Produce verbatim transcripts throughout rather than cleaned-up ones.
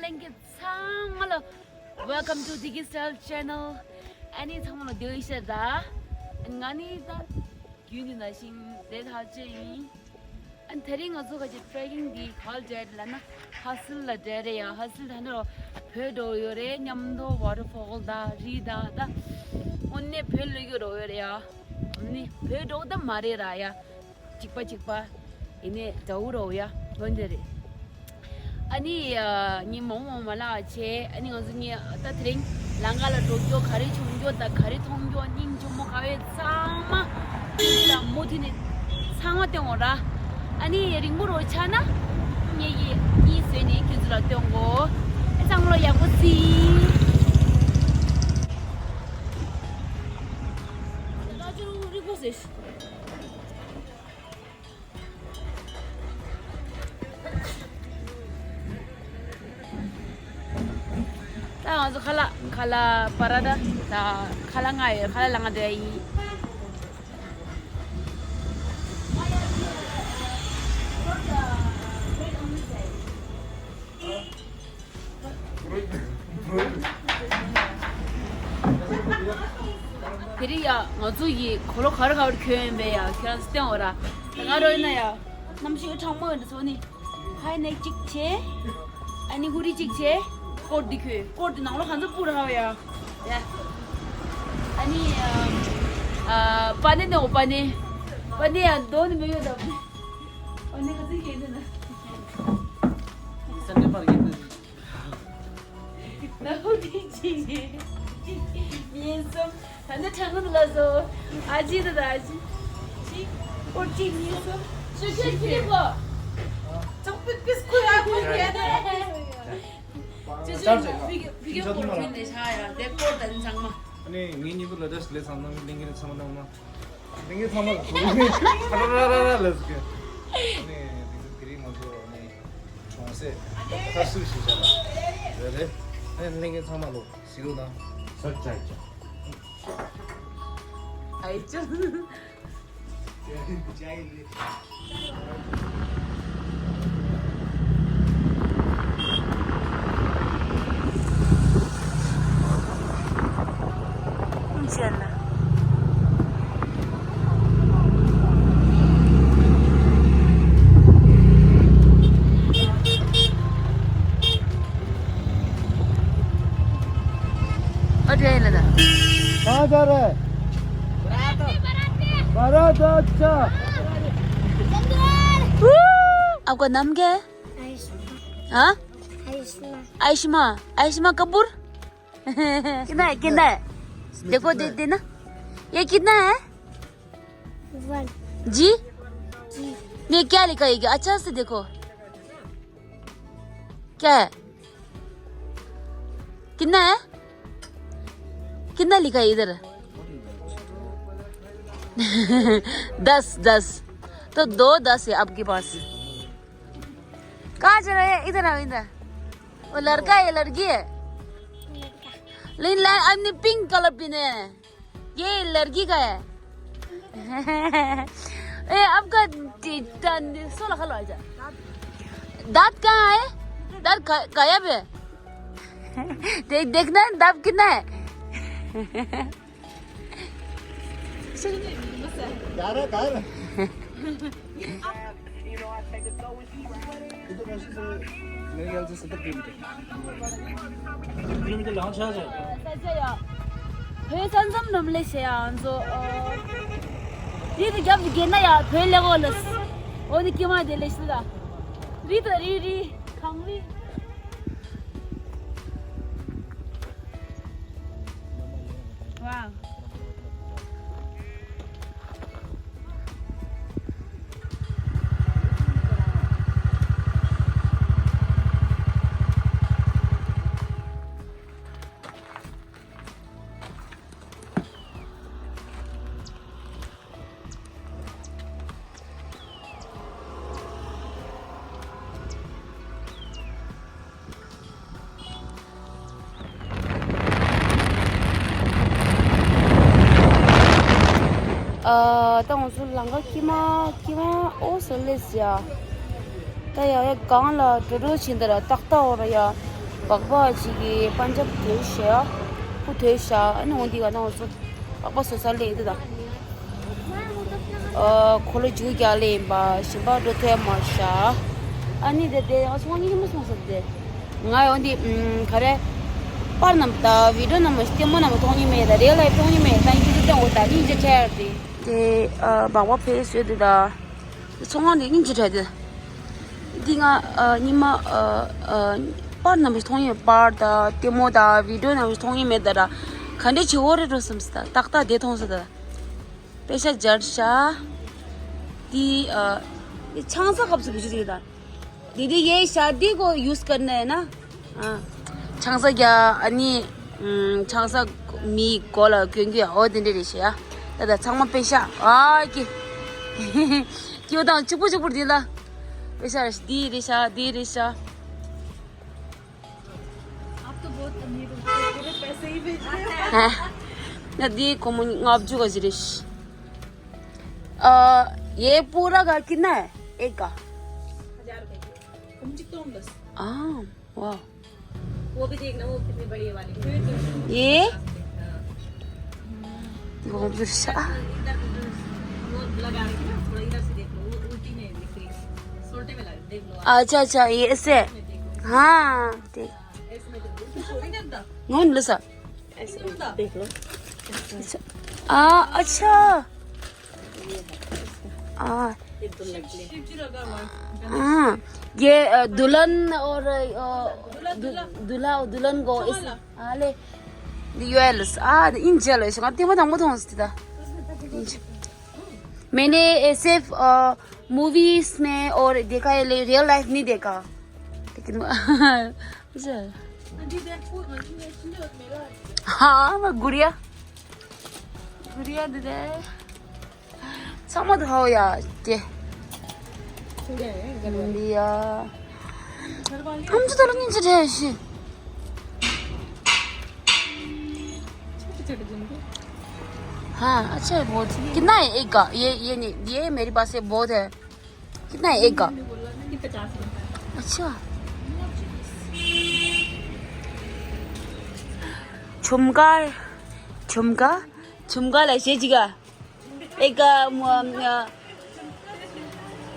ལྷན་རྒྱས་ཚང་མ་ལ། Welcome to Diggy Style Channel. ཨ་ནི་ཚང་མ་ལ་བདེ་ལེགས་ཞུ་ཡ། ང་ནི་ད་རྒྱུན་དུ་ནང་བཞིན་བདེ་ཐག་ཆོད་ཡིན། ཨ་ནི་དེ་རིང་ང་ཚོ་ག་ཅིག་ཊྲེ་ཀིང་འདི་ག་ལ་བསྡད་ལབ་ན་ཧ་སིལ་ལ་བསྡད་རེད་ཡ། ཧ་སིལ་ད་ནི་བོད་འགྲོ་ཡོད་རེད། མཉམ་དུ་ཝ་ཊར་ཕོལ་དང་རི་དང་ད་དངོས་གནས་བོད་ལ་ཡོད་རོགས་ཡོད་རེད་ཡ། ཨ་ནི་བོད་འགྲོ་ད་མ་རེད་ར་ཡ། གཅིག་པ་གཅིག་པ། ཡིན་ནའི་དགའ་བོ་རོ་ཡ། འོན་ཏེ་རེད། ཨ་ནི་ཉིན་མོ་མོ་མ་ལགས་བྱས། ཨ་ནི་ང་ཚོ་ཉིན་ད་དེ་རིང་ལམ་ཁ་ལ་འགྲོ་རྒྱུ་ག་རེ་བྱུང་རྒྱུ་དང་ག་རེ་མཐོང་རྒྱུ། སྙིང་རྗེ་མོ་དགའ་བོ་ཚང་མ་ལ་མུ་མཐུད་ནས་ཚང་མ་སྟོན་འོང་ར། ཨ་ནི་རིང་པོ་རོ་ཆགས་ན་ངེད་ཀྱིས་གཉིད་བཟོས་ནས་ཁྱོད་ཚོ་ལ་སྟོན་གོ། ཨེ་ཚང་མ་ལོ་ཡག་པོ་ཟིན། ད་ང་ཚོ་ཁ་ལག་ཁ་ལག་པ་ར་ད་ད་ཁ་ལག་ང་ཡོད། ཁ་ལག་ལ་ང་འདོད་ཡིན། དེ་རིང་ཡ་ང་ཚོ་ཡི་གོ་ལོ་ག་རེ་ག་རེ་གྱོན་ཡོད་པས་ཡ། ཁྱེད་རང་ཚོ་བསྟན་འོ་ར། ད་ང་རོ་ཡིན་ན་ཡ་གནམ་གཤིས་གྲང་མོ་ཡོད་འདི་ཚོ་ནི། ཧའི་ནེག་གཅིག་བྱས། ཨ་ནི་ཧུ་ཌི་གཅིག་བྱས། ཀོཊ་འདི་གྱོན། ཀོཊ་འདི་ནང་ལོགས་གང་ཚོད་སྤུ་ར་ཧ་ཡ། ཡ། ཨ་ནི་ཨ་པ་ནི་ནི་འོ་པ་ནི། པ་ནི་ཡ་འདོ་ནི་མི་ཡོད་དམ། པ་ནི་ག་ཚོད་ཡོད་ནི་ན། ས་ནི་པར་ཡིན་ནི། ནག་པོ་གཅིག་གཅིག་གཉིས་གསུམ། ད་ནི་ཁྲ་ཁུ་ལ་སོ། ཨ་ཅི་ད་ད་ཨ་ཅི། གཅིག་ཨོ་གཅིག་གཉིས་གསུམ། ཅུ་ཅུ་ཅི་གོ། ཅང་པི་པིས་ཁུ་ཡ་ཁུ་ཡ་ད། ཅུ་ཅུ་བི་གེ་བི་གེ་ཀོར་ཐོན་ནས་ཤ་ཡ་དེ་ཀོར་ད་ནི་ཚང་མ། ཨ་ནི་ངེད་གཉིས་པོ་ལ་དྭགས་ལས་ཚང་ནང་ལས་འགན་ཚང་མ་ནང་མ། ལས་འགན་ཚང་མ་ལ་ཐུག་ནས་ཨ་ར་ར་ར་ར་ལས་ཟེར་གི། ཨ་ནི་དེ་ཚོ་དེ་རིང་ང་ཚོ་ཨ་ནི་གྲོང་གསེབ་ཁ་སུ་ཞིག་བྱས་ལ་རེད་རེད། ཨ་ནི་ལས་འགན་ཚང་མ་ལོ་ཟེར་རོ་ན། ས་ཅ་ཅ། ཨའི་ཅང་། ཨ་དེ་ཡིན་ལ་ད། कहाँ जा रहा है? बारात। बारात, अच्छा। आपका नाम क्या है? आयुष्मा। हाँ? आयुष्मा। आयुष्मा, आयुष्मा कपूर। कितना है, कितना है? देखो, दे देना। ये कितना है? वन। जी। जी। नहीं, क्या लिखा है ये? अच्छा से देखो। क्या है? कितना है? कितना लिखा है इधर? दस, दस। तो दो दस है आपके पास। कहाँ चला है? इधर आओ, इधर। वो लड़का है, लड़की है? लेकिन ला-, अन्य पिंक कलर पहने हैं। ये लड़की का है। ए, आपका टी-, टन-, सोलह खा लो आजा। दांत कहाँ है? दांत गा-, गायब है। देख, देखना है, दांत कितना है? जा रहा है, जा रहा है। ये तो मुश्किल से, मेरे ख्याल से सत्तर किलोमीटर। किलोमीटर लगा छह हजार। ས་ཆ་ཡ། བོད་ས་མཚམས་ནང་ལས་བྱེད་ཡ་ང་ཚོ། ཨ། རི་དེ་རྒྱབ་ཀྱི་གྱེན་ན་ཡ་བོད་ལས་འགོ་ལས། འོ་ནི་ཀྱེ་མ་དེ་ལས་ཤི་ལ། རི་དང་རི་རི། གངས་རི། Wow. ཨ། ད་ང་ཚོ་ལམ་ཁ་ཀྱེ་མ་ཀྱེ་མ་འོ་སོ་ལེ་ཟེར་ཡ། ད་ཡ་ཡ་སྒང་ལ་འགྲོ་འགྲོ་བྱེད་འདི་ར་ཏག་ཏག་འོ་ར་ཡ། སྦག་སྦག་ཅིག་གི་པན་ཇབ་དོད་ཤ། ཕུ་དོད་ཤ། ཨ་ནི་འོ་འདི་ག་ནང་ཚོ་སྦག་སྦག་བཟོ་ས་ལས་འདི་དང་། ཨ་འཁོར་ལོ་རྒྱུག་རྒྱག་ལས་ཡིན་པ་ཞིམ་པ་འགྲོ་ཐལ་མར་ཤ། ཨ་ནི་དེ་དེ་ང་ཚོ་ང་གཉིས་མ་སོང་ས་དེ། ང་ཡོང་འདི་ཨམ་ག་རེ། པར་རྣམས་དང་བི་ཌིའོ་རྣམས་ལྟད་མོ་རྣམས་མཐོང་མྱོང་མེད་ད་རེད་ལ་མཐོང་མྱོང་མེད་ད་ཡིན་གྱི་འདུག་སྟོན་འོ་ད་སྙིང་རྗེ་ཁྲལ་དེ། དེ་ཨ་སྦག་སྦག་ཕེ་བཟོས་འདི་ད། ཚོང་ཁང་དེ་སྙིང་རྗེ་ཁྲལ་དེ། འདི་ང་ཨ་ཉི་མ་ཨ་ཨ་པར་རྣམས་མཐོང་མྱོང་པར་དང་ལྟད་མོ་དང་བི་ཌིའོ་རྣམས་མཐོང་མྱོང་མེད་ད་ར། ག་འདྲས་བྱེད་འོ་རེད་འགྲོ་བསམ་སི་ད་ཏག་ཏག་དེ་མཐོང་སི་ད། པེ་ཤ་སྦྱར་ཤ། འདི་ཨ་འདི་ཆང་ས་སྐབས་སུ་བུ་ཅི་རེད་ད། दीदी, ये शादी को यूज़ करना है ना? हाँ। ཆང་ས་རྒྱག་ཨ་ནི་ཨམ་ཆང་ས་མིའི་མགོ་ལ་གྱོན་གྱི་ཡ་འོ་དེ་འདྲ་རེད་ཤག་ཡ། ད་ད་ཚང་མ་པེ་ཤ་ཨ་ཀི་ཀི་འོ་དང་གཅིག་པུ་གཅིག་པུ་འདི་ལ་པེ་ཤ་རེད་འདི་རེད་ཤག་འདི་རེད་ཤག आप तो बहुत अमीर हो, पूरे पैसे ही भेज रहे हो। हाँ। ཡ་འདི་སྒོར་མོ་ལྔ་བཅུ་ག་ཅིག་རེད་ཤག་ཨ། ये पूरा का कितना है? एक का? हजार रुपए की। कम से कम दस। हाँ, वाह। वो भी देखना, वो कितनी बड़ी है वाली। फिर तो ये? हाँ। वो भी सा- इधर, वो लगा रखी ना, थोड़ा इधर से देख लो, वो उल्टी में दिख रही है। सोल्टे में लगा, देख लो आप। अच्छा, अच्छा, ये ऐसे। इसमें देखो। हाँ, देख। इसमें देखो। इसमें नहीं करता। नॉन लसा। ऐसे देख लो। अच्छा। आ, अच्छा। हाँ। हाँ, ये अ, दुल्हन और अ, दु- दूल्हा और दुल्हन को इस हाँ ले। ཡོད་ལ་ཨ་ཡིན་ཅེ་ལ་ཤི་ང་ཏེ་མ་དང་མ་མཐོང་སི་ད། मैंने ऐसे मूवीज में और देखा है, रियल लाइफ नहीं देखा। लेकिन हाँ, गुड़िया। गुड़िया दे दे। ཚང་མ་དུ་ཧའོ་ཡ་ཀྱེ། འདི་ཡ། ཁམ་ཆུ་དོ་ལ་ཉིན་ཅི་འདྲ་ཞིག हाँ, अच्छा है बहुत। कितना है एक का? ये, ये नहीं, ये मेरे पास है, बहुत है। कितना है एक का? अच्छा। झुमका, झुमका, झुमका ला शेजी का। एक अ, म- अ,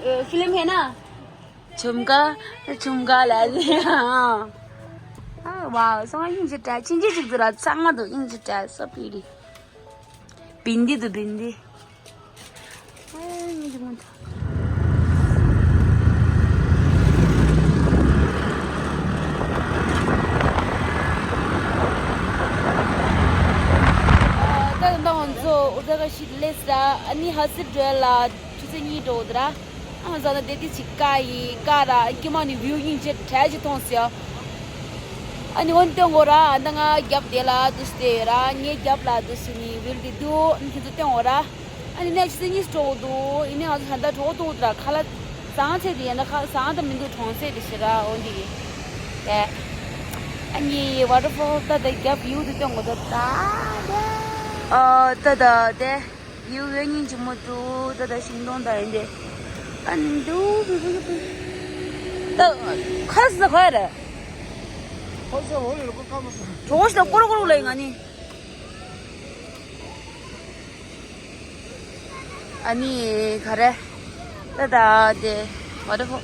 अ, फिल्म है ना झुमका, झुमका ला। हाँ। हाँ, वाह, सँग ཡིན་ཅི་ད་ཅི་འདྲ་ཅིག་འདུག་ར། ཚང་མ་འདུག་ཡིན་ཅི་ད་ས་པི་རི། བིན་དི་འདུག་བིན་དི། ཨ་ཡིན་ཅི་མ་འདུག་ད་ད་ང་ཚོ་ཨུ་ཏ་ཀ་ཤི་སླེབས་ས། ཨ་ནི་ཧ་སི་འགྲོ་ལ་ཆུ་ཚོད་གཉིས་འགྲོ་འདུག་ར། ཨ་ང་ཚོ་ན་དེ་དེ་ཅིག་ཀ་ཡི་ཀ་ར་ཀི་མ་ནི་བིའུ་སྙིང་རྗེ་གྲལ་ཅིག་མཐོང་སི་ཡ། ཨ་ནི་འོན་ཏེ་ངོ་ར་ཨ་ད་ང་རྒྱབ་དེ་ལ་འདུག་སྟེ་ཡོད་ར། ངའི་རྒྱབ་ལ་འདུག་སི་ནི་བིལ་དེ་འདུག་ཨ་ནི་ཁྱེད་ཚོ་སྟེ་ངོ་ར། ཨ་ནི་ནས་ཆུ་ཚོད་གཉིས་འགྲོ་འདུག་ཡིན་ནའི་ང་ཚོ་ད་ལྟ་འགྲོ་འདུག་དྲ་ཁ་ལག་ཟ་ཚད་དེ་ཡིན་ན་ཁ་ཟ་ད་མི་འདུག་གྲོང་གསེབ་དེ་ཞེ་དྲག་འོ་འདི་ཡིན། ཨེ། ཨ་ནི་ཝ་ཊར་ཕོལ་ད་ད་རྒྱབ་ཡུལ་དུ་སྟོན་དགོས་ད་ད། ཨ་ད་ད་དེ་ཡུལ་ཡོད་ཉིན་ཅི་མོ་འདུག་ད་ད་ཤིང་སྡོང་ད་ཡིན་དེ། ཨ་འདུག་བུ་བུ་བུ། ད་ཁ་ཟ་ཁ་རེད། གྲོགས་ཤིག་ད་ཀོར་ཀོར་ལ་ཡིན་ང་ནི། ཨ་ནི་ག་རེ། ད་ད་དེ་ཝ་ཊར་ཕོལ།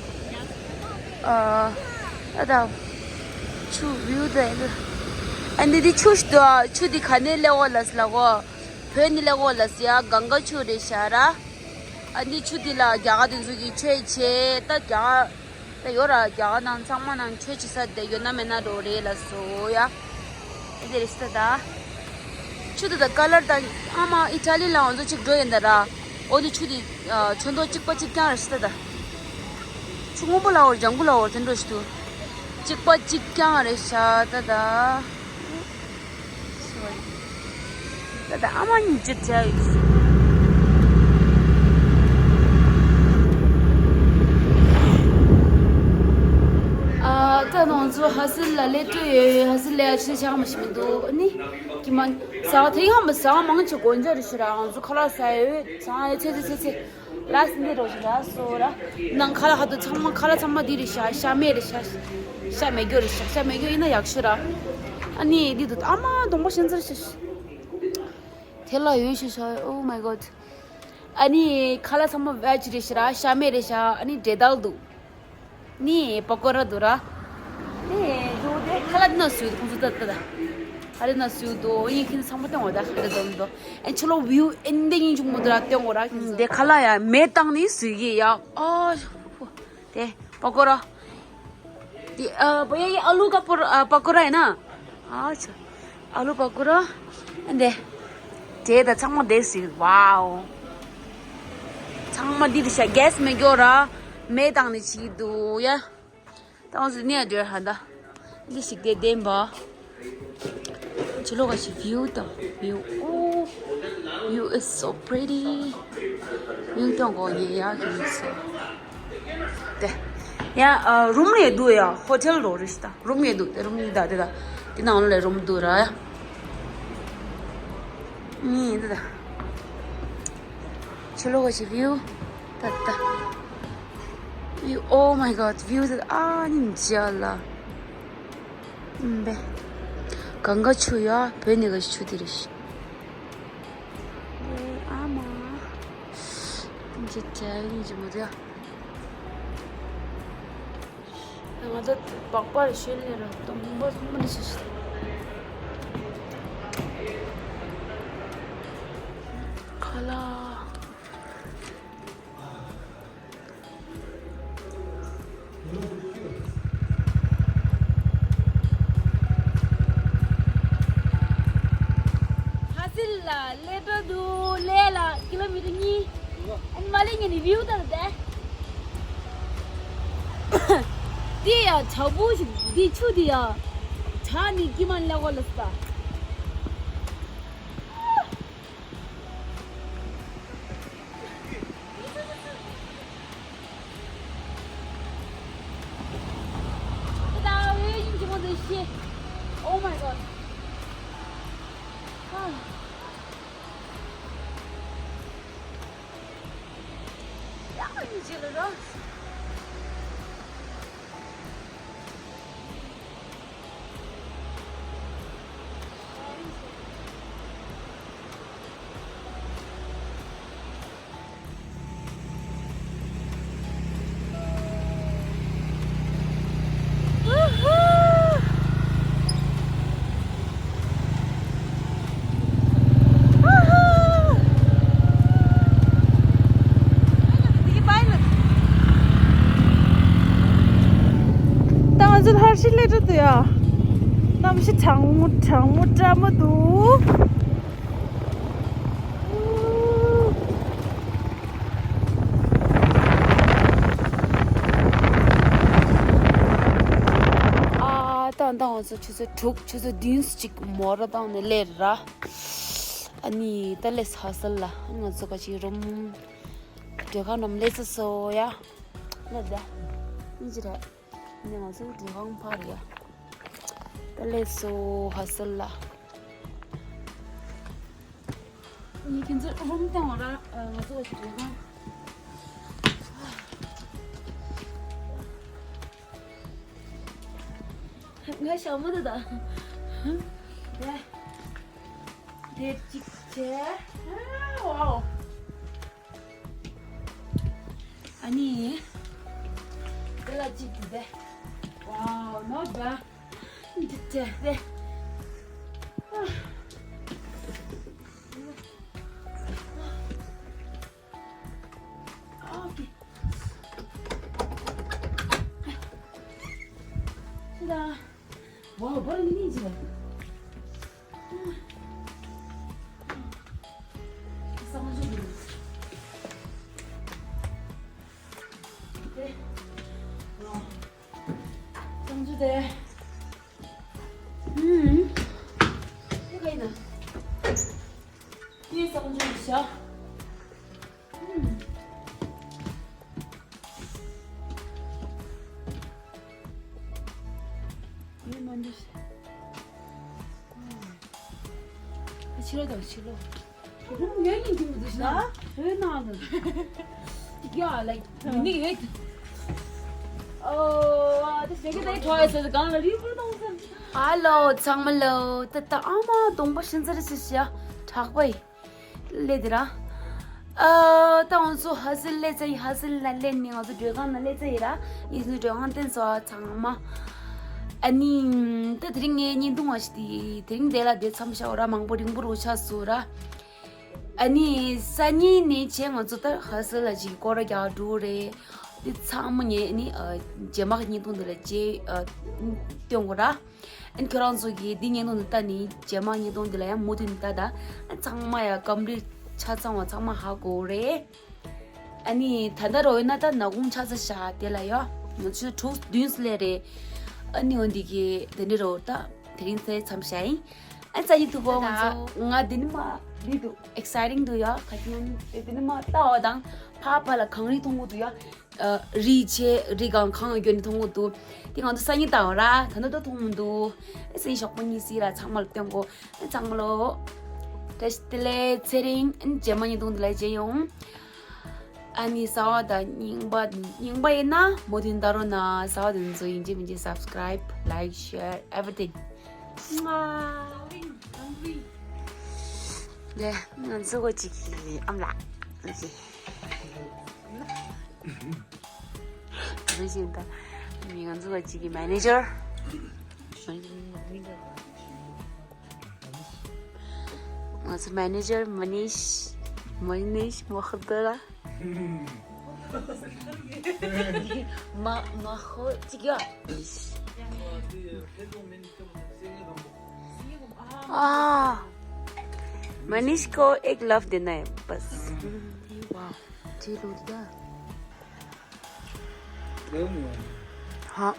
ཨ་ད་ད་ཆུ་བིའུ་དེ། ཨ་ནི་དེ་ཆུ་ཞིག་འདུག་ཆུ་དེ་ག་ནས་སླེབས་འོ་ལ་སི་ལ་གོ་བོད་ནས་སླེབས་འོ་ལ་སི་ཡ་གངྒཱ་ཆུ་རེད་ཤག་ར། ཨ་ནི་ཆུ་དེ་ལ་རྒྱ་གར་དེ་ཚོ་གིས་ཆོས་བྱེད་ད་རྒྱ་གར། ད་ཡོད་ར་རྒྱ་གར་ནང་ཚང་མ་ནང་ཆོས་བྱེད་ས་དེ་ཡོད་ན་མེད་ན་འགྲོ་རེད་ལ་སོ་ཡ། ཨེ་དེ་རེད་ཤི་ད་ད། ཆུ་དེ་ད་ཀ་ལར་ད་ཨ་མ་ཨི་ཊ་ལི་ལ་ང་ཚོ་གཅིག་འགྲོ་ཡིན་ད་ར། འོ་དེ་ཆུ་དེ་ཨ་ཚོན་མདོག་གཅིག་པ་གཅིག་རྐྱང་རེད་ཤི་ད་ད། ཆུ་སྔོན་པོ་ལ་འོར་ལྗང་གུ་ལ་འོར་དེ་འགྲོ་ཤི་དུ། གཅིག་པ་གཅིག་རྐྱང་རེད་ཤག་ད་ད། ད་ད་ཨ་མ་གཉིས་ཅི་བྱ་ཡིན། ཨ་ད་ང་ཚོ་ཧ་སི་ལ་སླེབས་འགྲོ་ཡོད། ཧ་སི་ལ་ཡ་ཆེ་ཆག་མ་ཤི་མི་འདུག་ཨ་ནི་ཀི་མ་ཟ་དེ་ཡང་མི་ཟ་མང་ཆེ་དགོན་ཆ་རེ་ཤི་ར། ང་ཚོ་ཁ་ལག་ཟ་ཡོད་ཟ་ཡོད་ཚེ་ཚེ་ཚེ་ཚེ། ལ་སི་འདི་རོ་ཞིག་ར་སོ་ར། ནང་ཁ་ལག་ཧ་དུ་ཚང་མ་ཁ་ལག་ཚང་མ་འདི་རེད་ཤག་ཤ་མེད་རེད་ཤག་ཤ་མེད་རྒྱུ་རེད་ཤག་ཤ་མེད་རྒྱུ་ཡིན་ན་ཡག་ཤོས་ར། ཨ་ནི་འདི་དུ་ཨ་མ་གདོང་པ་ཤན་ཚར་ཤག་དེ་ལ་ཡོད་ཤག་ཤག Oh my god. ཨ་ནི་ཁ་ལག་ཚང་མ་བེ་ཇི་རེད་ཤག་ར། ཤ་མེད་རེད་ཤག་ཨ་ནི་འབྲས་དལ་འདུག་ནི་པ་ཀོ་ར་འདུག་ར། ནི་འདུག་དེ་ཁ་ལག་འདི་ན་སུས་འདུག་ཁོང་ཚོ་ད་ད་ད། ཨ་རེ་ན་སུས་འདུག་ཡིན་ཁྱེད་ཚང་མ་སྟོན་འོ་ད་ཧ་ད་དོ་འདུག་ཨན་ཆོ་ལོ་བིའུ་ཨན་དེ་ཡིན་ཆུང་མོ་འདུག་ར་སྟོན་འོ་ར་ཁྱེད་ཚོ། དེ་ཁ་ལག་ཡ་མེ་བཏང་ནི་སུས་གི་ཡ། ཨ་དེ་པ་ཀོ་ར། དེ་ཨ་བ་ཡ་ཡ་ཨ་ལུ་ཀ་པོ་ར་ཨ་པ་ཀོ་ར་ཡ་ན། ཨ་ཆ། ཨ་ལུ་པ་ཀོ་ར། ཨ་འདི། དེ་ད་ཚང་མ་དེ་སི་ཝའོ། ཚང་མ་འདི་རེད་ཤག་གེ་སི་མེད་རྒྱུ་ར། མེ་བཏང་ནི་བྱེད་འདུག་ཡ། བཏང་སི་ནི་ཨ་འདྲེ་ཧ་ད། འདི་ཞིག་དེ་བདེན་པ། ཕྱི་ལོགས་ཀ་ཞིག་བིའུ་དང་བིའུ། Oh, view is so pretty. བིའུ་དང་གོ་ཡེ་ཡ་གི་མི་སོ། དེ། ཡ་ཨ་རུམ་ནས་འདུག་ཡ། ཧོ་ཊེལ་རོ་རེད་ཤག་ད། རུམ་ནས་འདུག་དེ་རུམ་ནས་ད་དེ་ད། དེ་ནང་ལ་རུམ་འདུག་ར་ཡ། ནི་དེ་ད། ཕྱི་ལོགས་ཀ་ཞིག་བིའུ། ད་ད། བིའུ། Oh my god. བིའུ་དེ་ཨ་ནི་མཇལ་ལ། ཨུམ་བེ། གངྒཱ་ཆུ་ཡ། བོད་ནས་ག་ཞིག་ཆུ་དེ་རེད་ཤག་ཨ་མ། ཇི་ཇི་ཡིན་ཇི་མོ་དེ། ང་ཚོ་སྦག་སྦག་རེ་ཤོད་ལེ་ར་སྟོང་པ་སྟོང་པ་རེ་ཤོད་ཤོད། ཁ་ལག་ཧ་སིལ་ལ་ལས་འགྲོ་འདུག་ལས་ལ་ཀི་ལོ་མི་ཊར་གཉིས། ཨན་མ་ལེ་ངེ་ནི་བིའུ་ད་ལ་དེ། འདི་ཡ་བྱ་བུ་ཞིག་འདི་ཆུ་འདི་ཡ། བྱ་ནི་ཀི་མ་ལེ་གོ་ལ་སི་ད། Oh my god. ད་ང་ཚོ་ལྷ་ཤི་ལེ་འགྲོ་འདུག་ཡ། གནམ་གཤིས་གྲང་མོ་གྲང་མོ་འདྲ་མོ་འདུག་ཨ་ད་ད་ང་ཚོ་ཆུ་ཚོད་དྲུག་ཆུ་ཚོད་བདུན་ཅིག་མོ་ར་བཏང་ནས་སླེབས་ར། ཨ་ནི་ད་སླེབས་ཚར་ལ་ང་ཚོ་ག་ཅིག་རུམ་སྡོད་ཁང་རུམ་སླེབས་ཚར་སོང་ཡ། ལ་ད་ཨིན་ཅི་རེད། ནི་ང་ཚོ་སྡོད་ཁང་ཕར་ཡ། ད་སླེབས་སོང་ཧ་སལ་ལ། ནི་ཁྱེད་ཚོ་རུམ་བཏང་བ་ར་ང་ཚོ་ག་ཅིག་སྡོད་ཁང་། ང་ཞྭ་མོ་དེ་དང་། དེ་དེ་གཅིག་བྱས། ཨ་ཝའོ། ཨ་ནི། དེ་ལ་གཅིག་དེ་དེ། ཝའོ་not bad. འདི་བྱས་དེ། ཨ། ཨོ་ཁེ། ཤི་ད། ཝའོ་བར་ནི་ནི་ཇི་ལ། སང་ཇུ་དེ། དེ། ཝའོ། སང་ཇུ་དེ། ཨུམ། དེ་ག་ཡིན་ན། དེ་སང་ཇུ་དེ་ཤ། ཕྱི་ལོགས་དང་ཕྱི་ལོགས། རུམ་ཡོད་ཉིན་གྱི་མི་འདུག་ཤག་བོད་ནང་དུ། Yeah, like, you need it. Oh, this is the toys is gonna leave for those. Hello, ཚང་མ་ལོ། ད་ད་ཨ་མ་གདོང་པ་ཤིན་ཙར་ཞིག་ཤ་དྲག་པའི་ལེ་དེ་ར། ཨ་ད་ང་ཚོ་ཧ་སེལ་ལེ་ཙ་ཡི་ཧ་སེལ་ལ་ལེ་ནི་ང་ཚོ་མགྲོན་ཁང་ན་ལེ་ཙ་ཡི་ར། ཡིན་ཚོ་མགྲོན་ཁང་བསྟན་སོ་ཚང་མ། ཨ་ནི་ད་དེ་རིང་ངའི་བརྙན་ཐུང་བ་ཞིག་དེ་དེ་རིང་དེ་ལ་དེ་མཚམས་བཞག་ར། མང་པོ་རིང་པོ་རུ་ཆགས་སོ་ར། ཨ་ནི་སང་ཉིན་ནས་བྱས་ང་ཚོ་ད་ཧ་སེལ་ལ་ཅིག་སྐོར་ར་རྒྱག་འགྲོ་རེད། འདི་ཚང་མ་ངས་ནི་ཨ་རྗེས་མ་གི་བརྙན་ཐུང་འདི་ལ་རྗེས་ཨ་སྟོན་དགོས་ར། ཨ་ནི་ཁྱོད་རང་ཚོ་གིས་འདི་བརྙན་ཐུང་འདི་ལྟ་ནི་རྗེས་མ་བརྙན་ཐུང་འདི་ལ་ཡང་མུ་མཐུད་ནས་ལྟ་ད། ཨ་ཚང་མ་ཡང་སྐམ་རིད་ཆ་ཚང་བ་ཚང་མ་ཧ་གོ་རེད། ཨ་ནི་ད་ལྟ་རོ་ཡིན་ན་ད་ནག་ཁུང་ཆ་ཚ་ཤ་དེ་ལ་ཡ་ང་ཚོས་དྲུག་བདུན་སླེབས་རེད། ཨ་ནི་འོན་འདི་གི་དེ་འདྲ་རོ་ད་དེ་རིང་ཚེ་མཚམས་བཞག་ཡིན། ཨ་ཙ་ཡི་ཐུག་གོ་ང་ཚོ་ང་འདི་ནི་མ་འདི་འདུག་ཨེག་སའི་ཊིང་འདུག་ཡ། ཁ་ཅིག་ཡང་འདི་ནི་མ་ལྟ་བ་དང་ཕ་ཕ་ལ་གངས་རི་མཐོང་གི་འདུག་ཡ། ཨ་རི་ཆེ་རི་གངས་གངས་ཡོད་ནི་མཐོང་གི་འདུག་དེ་ང་ཚོ་སང་ཉིན་ལྟ་བ་ར། ད་ནི་ད་མཐོང་མི་འདུག་ཨ་སང་ཉིན་ཞོགས་པ་གཉིད་སད་ར་ཚང་མ་ལ་སྟོན་གོ་ཨ་ཚང་མ་ལོ། བཀྲ་ཤིས་བདེ་ལེགས། ཚེ་རིང་། ཨ་རྗེས་མ་བརྙན་ཐུང་འདི་ལ་མཇལ་ཡོང་། ཨ་ནི་གསར་པ་དང་རྙིང་པ་རྙིང་པ་ཡིན་ན་མུ་མཐུད་ལྟ་རོགས་གནང་། གསར་པ་དེ་ཚོ་ཡིན་གཅིག་མིན་གཅིག་སབ་སི་ཀ་རའིབ། ལའིཀ། ཤེར། ཨེ་ཝི་རི་ཐིང་། ལེ་ང་ཚོ་གོ་གཅིག་གི་ཨམ་ལགས། ག་རེ་བྱེད་ད། ང་ཚོ་གོ་གཅིག་གི་མེ་ནེ་ཇར། ང་ཚོ་མེ་ནེ་ཇར་མ་ནིཤ། མ་ནིཤ་མ་ཧོ་ཏ་ར། མ་མ་ཧོ་ཅིག་ཡ། ཨ། མ་ནིཤ་ཁོ་ཨེག་ལབ་དེ་ན་ཡ་བས། ཝའོ། ཅི་ལོ་དེ་ད། ཧ།